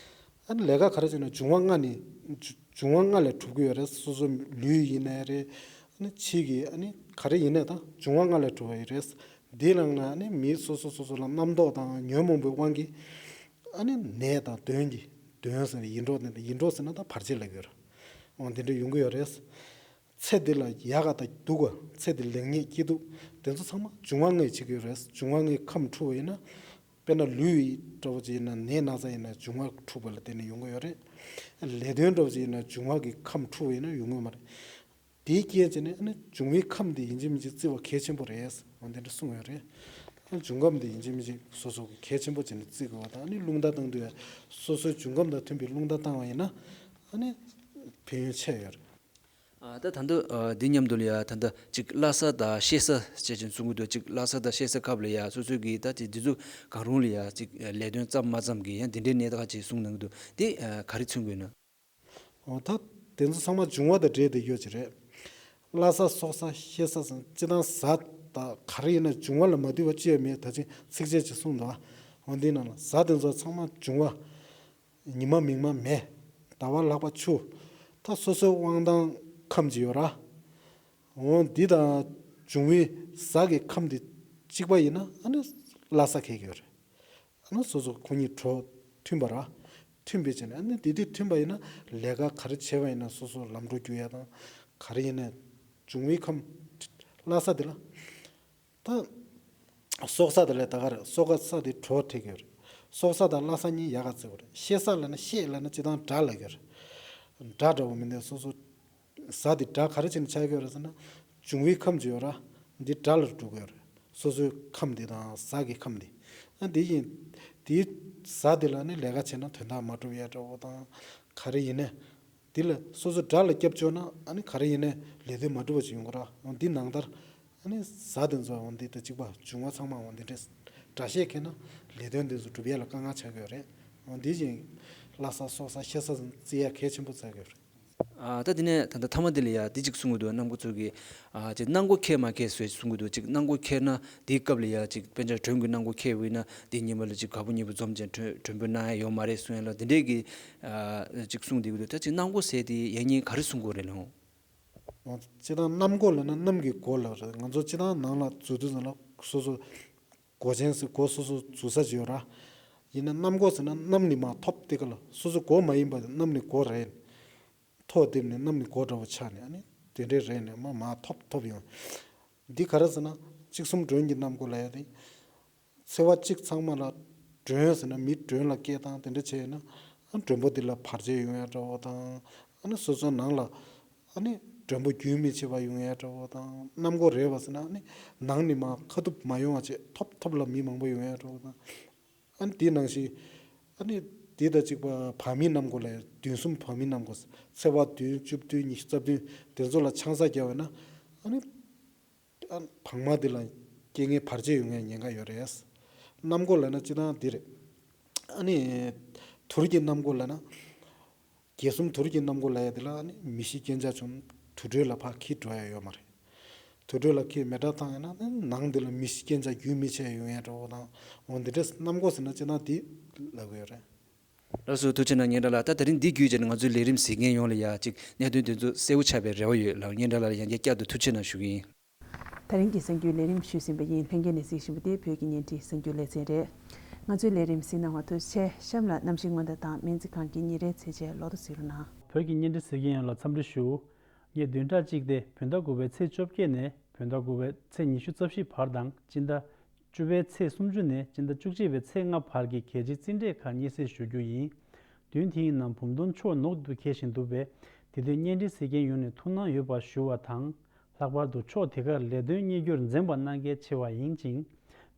ཨ་ནི་ལས་ཀ་ག་རེ་བྱས་ན་འབྱུང་བ་ལྔ་ནས། འབྱུང་བ་ལྔ་ལས་གྲུབ་ཀྱི་ཡོད་རེད། སོ་སོ་ལུས་ཡིན་ནའི་རེད། ཨ་ནི་ཕྱིའི་གི་ཨ་ནི་ག་རེ་ཡིན་ནའི་ད་འབྱུང་བ་ལྔ་ལས་གྲུབ་པ་ཡིན་རེད། འདིའི་ནང་ན་ཨ་ནི་མི་སོ་སོ་སོ་སོ་ལ་རྣམ་རྟོག་དང་ཉོན་མོངས་པའི་དབང་གིས་ཨ་ནི་ནད་དང་གདོན་གྱི། གདོན་ཟེར་ན་ཡིད་འཕྲོག་ནད་དང་། ཡིད་འཕྲོག་ཟེར་ན་ད་བར་ཆད་ལབ་ཀྱི་ཡོད་རེད། འོ་འདི་འདྲ་ཡོང་གི་ཡོད་རེད། ཚེ་འདི་ལ་ཡག་ག་དང་སྡུག་ག། ཚེ་འདི་ལེགས་ཉེས་སྐྱིད་སྡུག་དེ་ཚོ་ཚང་མ་འབྱུང་བ་ལྔས་བྱེད་ཀྱི་ཡོད་རེད། འབྱུང་བ་ལྔའི་ཁམས་འཁྲུགས་པ་ཡིན་ན། དཔེར་ན་ལུས་འདྲ་བོ་ཅིག་ཡིན་ན་ནད་ན་ཚ་ཡིན་ན་འབྱུང་བ་འཁྲུགས་པ་ལ་བརྟེན་ནས་ཡོང་གི་ཡོད་རེད། ལས་དོན་འདྲ་བོ་ཅིག་ཡིན་ན་འབྱུང་བ་གི་ཁམས་འཁྲུགས་པ་ཡིན་ན་ཡོང་གི་ཡོད་མ་རེད། དེའི་རྐྱེན་བྱས་ནས་ཨ་ནི་འབྱུང་བའི་ཁམས་འདི་ཡིན་གཅིག་མིན་གཅིག་བརྩི་བ་གལ་ཆེན་པོ་རེད། འོ་འདི་འདྲ་གསུངས་ཡོད་རེད། ཨ་འབྱུང་ཁམས་འདི་ཡིན་གཅིག་མིན་གཅིག་སོ་སོ་གི་གལ་ཆེན་པོ་བྱས་ནས་བརྩི་དགོས་པ་དང་། ཨ་ནི་རླུང་རྟ་བཏང་དུས་ཡང་སོ་སོའི་འབྱུང་ཁམས་དང་མཐུན་པའི་རླུང་རྟ་བཏང་བ་ཡིན་ན་ཨ་ནི་ཕན་ཡོན་ཆེ་ཡོད་རེད། ཨ་ད་ད་ལྟ་ཨ་འདི་མཉམ་དུ་ལ་ཡ་ད་ལྟ་ཅིག་བླ་གཟའ་དང་ཤེས་གཟའ་བྱས་ཅིག་གསུང་གི་འདུག་ཅིག་བླ་གཟའ་དང་ཤེས་གཟའ་སྐབས་ལ་ཡ་སོ་སོའི་གི་ད་ཅིག་འདི་ཚོ་གང་རུང་ལ་ཡ་ཅིག་ལས་དོན་བརྩམས་མ་བརྩམས་གི་ཡ་འདི་འདྲའི་གནས་སྟངས་ཅིག་གསུང་གནང་གི་འདུག་འདི་ཨ་ག་རེ་མཚོན་གི་ཡོད་ན། འོ་ད་དེ་ཚོ་ཚང་མ་འབྱུང་བ་དང་འབྲེལ་ཏེ་ཡོད་ཀྱི་རེད། བླ་གཟའ་སྲོག་གཟའ་ཤེས་གཟའ་ཟེར་སྤྱིར་བཏང་གཟའ་དང་ག་རེ་ཡིན་ན་འབྱུང་བ་ལ་མ་འདུས་པ་ཅི་ཡང་མེད། ད་ཅིག་ཚིགས་བཅད་ཅིག་གསུངས་འདུག་འོ་འདི་ནང་ལ་གཟའ་དེ་ཚོ་ཚང་མ་འབྱུང་བ། ཉི་མ་མིག་དམར་མེ། ཟླ་བ་ལྷག་པ་ཆུ། ད་སོ་སོའི་དབང་ཐང་ཁམས་ཅིག་ཡོད་ར། འོ་འདི་དང་འབྱུང་བའི་གཟའ་གི་ཁམས་འདི་གཅིག་པ་ཡིན་ན་ཨ་ནི་བླ་གཟའ་ཁེལ་གྱི་ཡོད་རེད། ཨ་ནི་སོ་སོ་ཁོ་གཉིས་གྲོགས་མཐུན་པ་ར། མཐུན་པའི་ཆ་ནས་ཨ་ནི་དེ་དུས་མཐུན་པ་ཡིན་ན་ལས་ཀ་ག་རེ་བྱས་པ་ཡིན་ན་སོ་སོ་ལམ་འགྲོ་རྒྱུག་ཡ་དང་། ག་རེ་ཡིན་ན་འབྱུང་བའི་ཁམས་བླ་གཟའ་དེ་ལ། ད་སྲོག་གཟའ་དེ་ལ་ད་ག་རེ་སྲོག་ག་གཟའ་དེ་གྲོགས་འཕྲད་ཀྱི་ཡོད་རེད། སྲོག་གཟའ་དང་བླ་གཟའ་གཉིས་ཡག་ག་བརྩི་བ་རེད། ཤེས་གཟའ་ལབ་ན་ཤེས་ལབ་ན་སྤྱིར་བཏང་དགྲ་ལབ་ཀྱི་ཡོད་རེད། དགྲ་འདྲ་བོ་མིན་ནས་སོ་སོ། གཟའ་འདི་དགྲ་ག་རེ་བྱས་ནས་ཆགས་ཀྱི་ཡོད་རེད་ཟེར་ན། འབྱུང་བའི་ཁམས་ཅིག་ཡོད་ར། འདི་དགྲ་ལ་འགྲོ་གི་ཡོད་རེད། སོ་སོའི་ཁམས་འདི་དང་གཟའ་གི་ཁམས་འདི། ཨ་འདི་ཡིན། དེའི་གཟའ་འདི་ལ་ནི་ལས་ཀ་བྱས་ན་དོན་དག་མ་འགྲུབ་ཡ་འདྲ་བོ་དང་། ག་རེ་ཡིན་ནའི། འདི་ལ་སོ་སོ་དགྲ་ལ་སྐྱབས་བཅོལ་ན་ཨ་ནི་ག་རེ་ཡིན་ནའི་ལས་དོན་མ་འགྲུབ་པ་ཅིག་ཡོང་གི་ར། འོ་འདི་ནང་ལྟར། ཨ་ནི་གཟའ་འདི་ཚོ་འོ་འདི་དང་གཅིག་པ་འབྱུང་བ་ཚང་མ་འོ་འདི་འདྲས་དགྲ་བཤད་ཁེལ་ན་ལས་དོན་འདི་ཚོ་འགྲུབ་ཡ་ལ་དཀའ་ངལ་ཆགས་ཀྱི་ཡོད་རེད། འོ་འདི་བཞིན་བླ་གཟའ་སྲོག་གཟའ་ཤེས་གཟའ་བརྩི་ཡ་གལ་ཆེན་པོ་བརྩི་གི་ཡོད་རེད། ཨ་ད་དེ་ནས་ད་ལྟ་ཐ་མ་དེ་ལ་ཡ་དེ་གཅིག་གསུང་གི་འདུག་སྣམ་སྒོ་ཚོ་གིས་ཨ་ཅིག་སྣམ་སྒོ་ཁེལ་མ་ཁེལ་ཟེར་གསུང་གི་འདུག་ཅིག་སྣམ་སྒོ་ཁེལ་ན་དེའི་སྐབས་ལ་ཡ་ཅིག་དཔེར་ན་མགྲོན་གྱི་སྣམ་སྒོ་ཁེལ་བ་ཡིན་ན་དེ་ཉིན་མོ་ལ་ཅིག་བ་སྤུ་གཉིས་པོ་འཛོམས་ཅིང་མགྲོན་མགྲོན་འབོད་གནང་ཡ་ཡོད་མ་རེད་གསུང་ཡ་ལ་དེ་འདྲས་ཀྱི་ཨ་ཅིག་གསུང་བསྡད་ཀྱི་འདུག་ད་ཅིག་སྣམ་སྒོ་ཟེར་དེ་ཡང་སྙིང་ག་རེ་གསུང་དགོས་རེད་ལགས། སྤྱིར་བཏང་གནམ་སྒོ་ལབ་ན་གནམ་གྱི་སྒོ་ལབ་རེད། ང་ཚོ་སྤྱིར་བཏང་ནང་ལ་འཛུལ་དུས་ཙམ་ལ་སོ་སོ་སྒོ་ཆེན་ཟེར་སྒོ་སོ་སོ་འཛུལ་ས་ཅིག་ཡོད་ར། ཡིན་ན་གནམ་སྒོ་ཟེར་ན་གནམ་ནས་མར་ཐོབ་དེ་ག་ལ་སོ་སོ་སྒོ་མ་ཡིན་པ་གནམ་ནས་སྒོ་རེད། ཐོག་རྡིབ་ནས་གནམ་ནས་སྒོ་འདྲ་བོ་ཆགས་ནས་ཨ་ནི་དེ་འདྲས་རེད་ནས་མར་མར་ཐོབ་ཐོབ་ཡོང་། འདི་ག་རེ་ཟེར་ན་གཅིག་གསུམ་མགྲོན་གྱི་གནམ་སྒོ་ལབ་ཡ་དེ། ཚེས་པ་གཅིག་ཚང་མ་ལ་མགྲོན་ཟེར་ན་མི་མགྲོན་ལ་སྐད་བཏང་དེ་འདྲ་བྱས་ན་ཨ་མགྲོན་པོ་འདི་ལ་བར་ཆད་ཡོང་ཡ་འདྲ་བོ་དང་། ཨ་ནི་སོ་སོའི་ནང་ལ་ཨ་ནི་མགྲོན་པོ་རྒྱུན་མི་ཆད་པ་ཡོང་ཡ་འདྲ་བོ་དང་། གནམ་སྒོ་རེད་པ་ཟེར་ན་ཨ་ནི་ནང་ནས་མར་ཁ་ཐུབ་མ་ཡོང་བ་བྱས་ཐོབ་ཐོབ་ལ་མི་མང་པོ་ཡོང་ཡ་འདྲ་བོ་དང་། ཨ་ནི་དེ་ནང་བཞིན་ཨ་ནི་དེ་དང་གཅིག་པ་བར་མའི་གནམ་སྒོ་ལབ་ཡ་བདུན་གསུམ་བར་མའི་གནམ་སྒོ་ཚེས་པ་བདུན་བཅུ་བདུན་ཉི་ཤུ་རྩ་བདུན་དེ་ཚོ་ལ་ཆང་ས་བརྒྱབ་པ་ན་ཨ་ནི། ཨ་བག་མ་འདི་ལ་རྐྱེན་ངན་བར་ཆད་ཡོང་ཡ་ཉེན་ཁ་ཡོད་རེད། གནམ་སྒོ་ལབ་ན་སྤྱིར་བཏང་འདི་རེད། ཨ་ནི་དུར་གྱི་གནམ་སྒོ་ལབ་ན། བརྒྱད་གསུམ་དུར་གྱི་གནམ་སྒོ་ལབ་ཡ་འདི་ལ་ཨ་ནི་མི་ཤི་རྐྱེན་ཆག་བྱུང་དུར་ཁྲོད་ལ་ཕར་འཁྱེར་འགྲོ་ཡ་ཡོད་མ་རེད། དུར་ཁྲོད་ལ་འཁྱེར་མེ་སྲེག་བཏང་ཡ་ན་ཨ་ནི་ནང་འདི་ལ་མི་ཤི་རྐྱེན་ཆག་རྒྱུན་མི་ཆད་ཡ་ཡོང་ཡ་འདྲ་བོ་དང་། འོ་འདི་འདྲས་གནམ་སྒོ་ཟེར་ན་སྤྱིར་བཏང་འདི་ལབ་གི་ཡོད་རེད། ལགས་སོ་ཐུགས་རྗེ་གནང་སྙན་གྲགས་ལགས། ད་དེ་རིང་འདི་བརྒྱུད་བྱས་ནས་ང་ཚོའི་ལས་རིམ་གཟིགས་མཁན་ཡོངས་ལ་ཡ་ཅིག་གནད་དོན་དེ་ཚོ་གསལ་པོ་ཆགས་པའི་རེ་བ་ཡོད་ལགས། སྙན་གྲགས་ལགས་ལ་ཡང་བསྐྱར་བསྐྱར་དུ་ཐུགས་རྗེ་གནང་ཞུ་གི་ཡིན། ད་རིང་གི་གསར་འགྱུར་ལས་རིམ་ཞུས་ཟིན་པ་ཡིན། ལྷན་རྒྱས་ནས་གཟིགས་བཞིན་པ་དེ་བོད་ཀྱི་བརྙན་འཕྲིན་གསར་འགྱུར་ལེ་ཚན་རེད། ང་ཚོའི་ལས་རིམ་གཟིགས་གནང་བར་ཐུགས་རྗེ་ཆེ། གཤམ་ལ་གནམ་གཤིས་སྔོན་བརྡ་དང་སྨན་རྩིས་ཁང་གི་ཉིན་རེའི་ཚེས་ཆའི་ལོ་ཐོ་གཟིགས་རོགས་གནང་། བོད་ཀྱི་བརྙན་འཕྲིན་གཟིགས་མཁན་ཡོངས་ལ་འཚམས་འདྲི་ཞུ། ངས་བདུན་ཕྲག་གཅིག་སྟེ་བོད་ཟླ་དགུ་པའི་ཚེས་བཅོ་བརྒྱད་ནས་ བོད་ཟླ་དགུ་པའི་ཚེས་ཉི་ཤུ་རྩ་བཞི་བར་དང་སྤྱི་ཟླ་བཅུ་པའི་ཚེས་སུམ་ཅུ་ནས་སྤྱི་ཟླ་བཅུ་གཅིག་པའི་ཚེས་ལྔ་བར་གྱི་གལ་ཆེའི་རྩིས་འབྲས་ཁག་སྙན་སེང་ཞུ་རྒྱུ་ཡིན། དུས་དེའི་ནང་བུམ་སྟོང་ཕྱོགས་ནུབ་ཏུ་འཁེལ་བཞིན་འདུག་པས། དེ་དུས་བརྙན་འཕྲིན་གཟིགས་མཁན་ཡོངས་ནས་ཐུགས་སྣང་ཡོད་པ་ཞུ་བ་དང་། ལྷག་པར་དུ་ཕྱོགས་དེ་གར་ལས་དོན་གཉེར་རྒྱུར་འཛེམ་པ་གནང་གལ་ཆེ་བ་ཡིན་ཅིང་།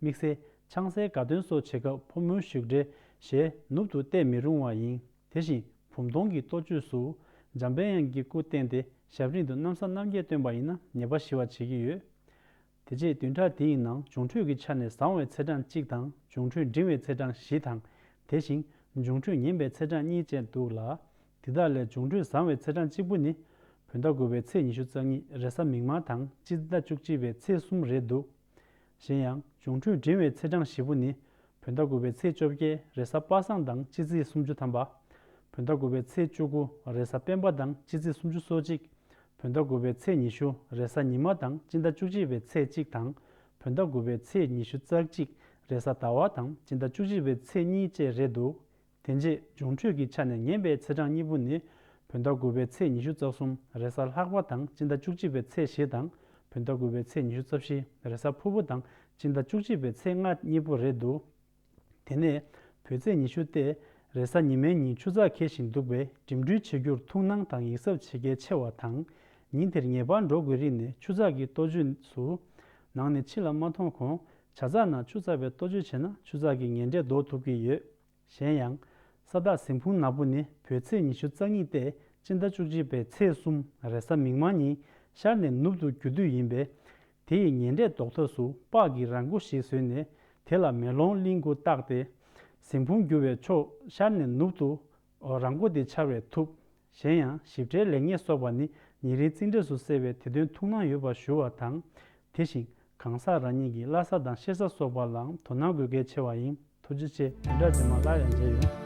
དམིགས་བསལ་ཆང་སའི་དགའ་སྟོན་སོགས་བྱེད་སྐབས་ཕོ་མོའི་བཞུགས་གྲལ་ཞེས་ནུབ་ཏུ་བལྟས་མི་རུང་བ་ཡིན། དེ་བཞིན་བུམ་སྟོང་གི་གཏོ་བཅོས་སུ་འཇམ་དཔལ་དབྱངས་ཀྱི་སྐུ་བསྟན་ཏེ་ཞབས་རིམ་དུ་གནམ་ས་གནམ་རྒྱས་སྟོན་པ་ཡིན་ན་ཉེས་པ་ཞི་བ་བྱེད་ཀྱི་ཡོད། དེ་རྗེས་བདུན་ཕྲག་དེའི་ནང་འབྱུང་འཕྲོད་ཀྱི་ཆ་ནས་བཟང་བའི་ཚེས་གྲངས་གཅིག་དང་འབྱུང་འཕྲོད་འབྲིང་བའི་ཚེས་གྲངས་བཞི་དང་། དེ་བཞིན་འབྱུང་འཕྲོད་ངན་པའི་ཚེས་གྲངས་གཉིས་བཅས་འདུག་ལ། དེ་དག་ལས་འབྱུང་འཕྲོད་བཟང་བའི་ཚེས་གྲངས་གཅིག་པུ་ནི་བོད་ཟླ་དགུ་པའི་ཚེས་ཉི་ཤུ་རྩ་གཉིས་རེས་གཟའ་མིག་དམར་དང་སྤྱི་ཟླ་བཅུ་གཅིག་པའི་ཚེས་གསུམ་རེད་འདུག། གཞན་ཡང་འབྱུང་འཕྲོད་འབྲིང་བའི་ཚེས་གྲངས་བཞི་པོ་ནི་བོད་ཟླ་དགུ་པའི་ཚེས་བཅོ་བརྒྱད་རེས་གཟའ་པ་སངས་དང་སྤྱི་ཚེས་སུམ་ཅུ་ཐམ་པ། བོད་ཟླ་དགུ་པའི་ཚེས་བཅུ་དགུ་རེས་གཟའ་སྤེན་པ་དང་སྤྱི་ཚེས་སུམ་ཅུ་སོ་གཅིག། བོད་ཟླ་དགུ་པའི་ཚེས་ཉི་ཤུ་རེས་གཟའ་ཉི་མ་དང་སྤྱི་ཟླ་བཅུ་གཅིག་པའི་ཚེས་གཅིག་དང་། བོད་ཟླ་དགུ་པའི་ཚེས་ཉི་ཤུ་རྩ་གཅིག་རེས་གཟའ་ཟླ་བ་དང་སྤྱི་ཟླ་བཅུ་གཅིག་པའི་ཚེས་གཉིས་བཅས་རེད་འདུག། དེ་རྗེས་འབྱུང་འཕྲོད་ཀྱི་ཆ་ནས་ངན་པའི་ཚེས་གྲངས་གཉིས་པོ་ནི་བོད་ཟླ་དགུ་པའི་ཚེས་ཉི་ཤུ་རྩ་གསུམ་རེས་གཟའ་ལྷག་པ་དང་སྤྱི་ཟླ་བཅུ་གཅིག་པའི་ཚེས་བཞི་དང་། བོད་ཟླ་དགུ་པའི་ཚེས་ཉི་ཤུ་རྩ་བཞི་རེས་གཟའ་ཕུར་བུ་དང་སྤྱི་ཟླ་བཅུ་གཅིག་པའི་ཚེས་ལྔ་གཉིས་པོ་རེད་འདུག། དེ་ནས་བོད་ཚེས་ཉི་ཤུ་སྟེ་རེས་གཟའ་ཉི་མའི་ཉིན་ཆུ་ཚགས་འཁེལ་བཞིན་འདུག་པས་འགྲིམ་འགྲུལ་བྱེད་རྒྱུར་ཐུགས་སྣང་དང་ཡིད་གཟབ་བྱེད་གལ་ཆེ་བ་དང་། ཉིན་དེར་ངེས་པར་འགྲོ་དགོས་རིགས་ནི་ཆུ་ཚགས་ཀྱི་གཏོ་བཅོས་སུ་ནང་ནས་ཕྱི་ལ་མ་མཐོང་གོང་ཇ་ཚགས་ནང་ཆུ་ཚགས་པའི་གཏོ་བཅོས་བྱས་ན་ཆུ་ཚགས་ཀྱི་ངན་འབྲས་ཟློག་ཐུབ་ཀྱི་ཡོད། གཞན་ཡང་། ས་བདག་ཟིན་ཕུང་ནག་པོ་ནི་བོད་ཚེས་ཉི་ཤུ་རྩ་གཉིས་ཏེ་སྤྱི་ཟླ་བཅུ་གཅིག་པའི་ཚེས་གསུམ་རེས་གཟའ་མིག་དམར་ཉིན་ཤར་ནས་ནུབ་ཏུ་རྒྱུ་དུས་ཡིན་པས། དེ་ཡི་ངན་འབྲས་ཟློག་ཐབས་སུ་སྤགས་ཀྱི་ར་མགོ་ཞིག་བཟོས་ནས་དེ་ལ་མེ་ལོང་གླིང་དགུ་བཏགས་ཏེ། ཟིན་ཕུང་རྒྱུ་བའི་ཕྱོགས་ཤར་ནས་ནུབ་ཏུ་ར་མགོ་དེ་འཕྱར་བས་ཐུབ། གཞན་ཡང་ཞིབ་ཕྲའི་ལེགས་ཉེས་སོགས་པ་ནི་ཉེ་རིང་རྩིས་འབྲས་སུ་གསལ་བས་དེ་དོན་ཐུགས་སྣང་ཡོད་པ་ཞུ་བ་དང་། དེ་བཞིན་གང་ཟག་རང་ཉིད་ཀྱི་བླ་གཟའ་དང་གཤེད་གཟའ་སོགས་པ་ལའང་དོ་སྣང་དགོས་གལ་ཆེ་བ་ཡིན། ཐུགས་རྗེ་ཆེ། བདུན་ཕྲག་རྗེས་མ་སླར་ཡང་མཇལ་ཡོང་།